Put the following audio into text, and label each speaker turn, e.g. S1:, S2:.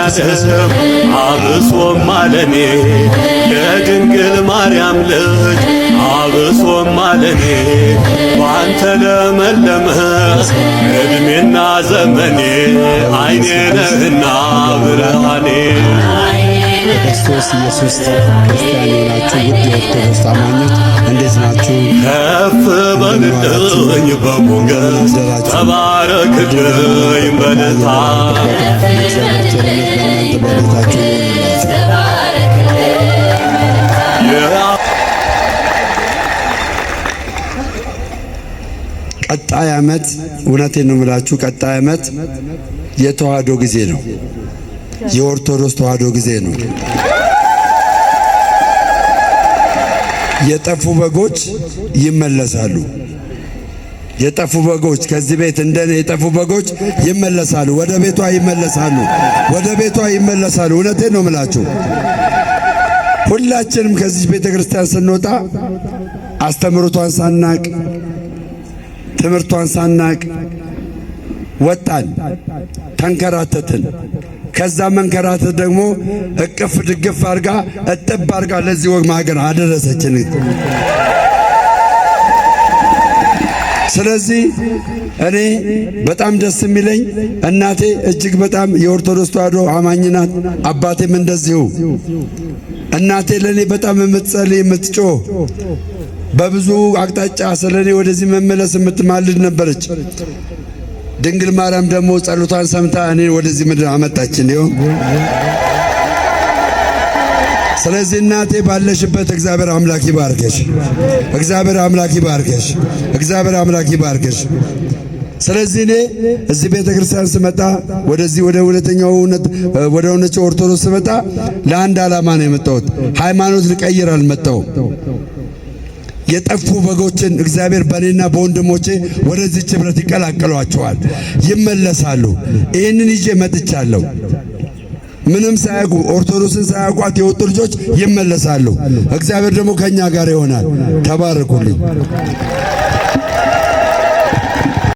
S1: መድኃኔዓለም አብሶም አለኔ የድንግል ማርያም ልጅ አብሶም አለኔ ባንተ ለመለመ እድሜና ዘመኔ አይኔ ነህና ብርሃኔ።
S2: በክርስቶስ ኢየሱስ ክርስቲያን የሆናችሁ ውድ የኦርቶዶክስ አማኞች እንዴት ናችሁ?
S1: ከፍ በልልኝ በሞገስ ተባረክልኝ በልታ።
S2: የእግዚአብሔር ቸርነት በእናንተ በቤታችሁ ይሁንላችሁ። ቀጣይ ዓመት እውነቴን ነው የምላችሁ፣ ቀጣይ ዓመት የተዋህዶ ጊዜ ነው። የኦርቶዶክስ ተዋህዶ ጊዜ ነው። የጠፉ በጎች ይመለሳሉ። የጠፉ በጎች ከዚህ ቤት እንደኔ የጠፉ በጎች ይመለሳሉ፣ ወደ ቤቷ ይመለሳሉ፣ ወደ ቤቷ ይመለሳሉ። እውነቴን ነው የምላችሁ። ሁላችንም ከዚህ ቤተ ክርስቲያን ስንወጣ አስተምህሮቷን ሳናቅ፣ ትምህርቷን ሳናቅ ወጣን፣ ተንከራተትን። ከዛ መንከራተት ደግሞ እቅፍ ድግፍ አርጋ እጥብ አርጋ ለዚህ ወግ ማገር አደረሰችን። ስለዚህ እኔ በጣም ደስ የሚለኝ እናቴ እጅግ በጣም የኦርቶዶክስ ተዋሕዶ አማኝ ናት። አባቴም እንደዚሁ። እናቴ ለእኔ በጣም የምትጸልይ፣ የምትጮህ፣ በብዙ አቅጣጫ ስለ እኔ ወደዚህ መመለስ የምትማልድ ነበረች። ድንግል ማርያም ደግሞ ጸሎቷን ሰምታ እኔን ወደዚህ ምድር አመጣችን። ይኸው ስለዚህ እናቴ ባለሽበት እግዚአብሔር አምላክ ይባርከሽ። እግዚአብሔር አምላክ ይባርከሽ። እግዚአብሔር አምላክ ይባርከሽ። ስለዚህ እኔ እዚህ ቤተ ክርስቲያን ስመጣ፣ ወደዚህ ወደ እውነተኛው እውነት ወደ እውነተኛው ኦርቶዶክስ ስመጣ ለአንድ ዓላማ ነው የመጣሁት። ሃይማኖት ልቀይር አልመጣሁም። የጠፉ በጎችን እግዚአብሔር በእኔና በወንድሞቼ ወደዚች ኅብረት ይቀላቀሏቸዋል፣ ይመለሳሉ። ይህንን ይዤ መጥቻለሁ። ምንም ሳያውቁ፣ ኦርቶዶክስን ሳያውቋት የወጡ ልጆች ይመለሳሉ። እግዚአብሔር ደግሞ ከኛ ጋር ይሆናል። ተባረኩልኝ።